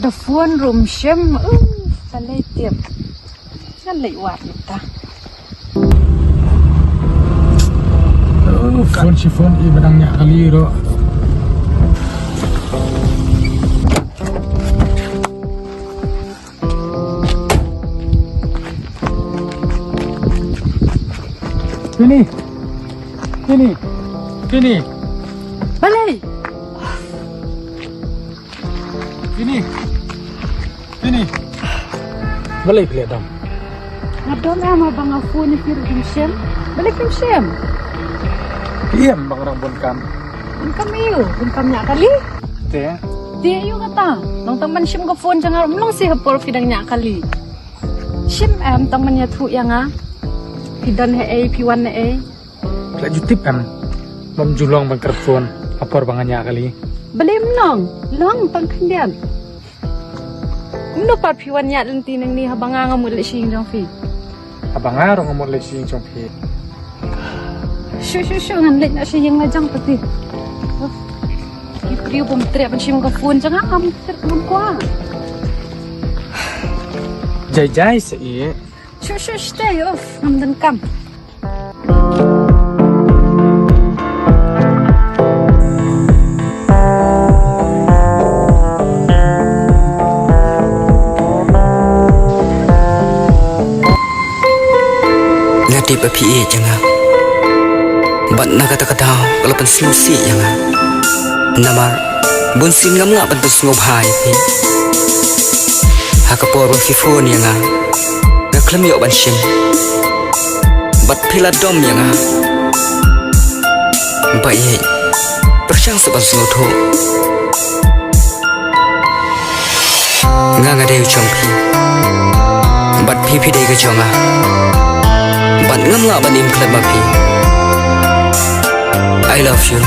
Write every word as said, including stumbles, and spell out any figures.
Ka phone ruh ym shim. Uh, balei tip. Ngan leit wad mynta. Uh, phone shi phone i ba dang ñiah kali ruh. Pini. Pini. Pini. Balei? Pini. Pini. Balei phi leh dom? Nga dom em, haba nga phone ïa phi ruh phim shim. Balei phim shim? Phi ïam ba nga dang bun kam. Bun kam aïu? Bun kam ñiah kali? Te? Te aïu kata? Nang tang ban shim ka phone jong nga ruh ym long shuh ha por phi dang ñiah kali. Shim em, tang ban ïathuh ïa nga. Phi don haei, phi wan haei? Phi la ju tip em, bym ju long ban kyrpad phone ha por ba nga ñiah kali. Balei ym long? Long tang khyndiat. Kumno pat phi wan ñiah lynti nangne haba nga ngam mut leit sha ïing jong phi? Haba nga ruh ngam mut leit sha ïing jong phi. Shu shu shu, ngan leit noh sha ïing la jong phi. Ki briew bym treh ban shim ka phone jong nga, ngam treh, ngam kwah. Jai jai sa ïa. Shu shu, stay off, ngam donkam. Nga tip ba phi ïeit ïa nga. Bad na kata ka daw ka la pynsngewsih ïa nga. Namar bun sien ngam lah ban pynsngewbha ïa phi. Ha ka por ba phi phone ïa nga, nga khlem ïoh ban shim. Bad phi la dom ïa nga. Ba ïeit, pyrshang sa ban sngewthuh. Nga, nga dei u jong phi. Bad phi, phi dei ka jong nga. Bad ngam lah ban im khlem ma phi. I love you.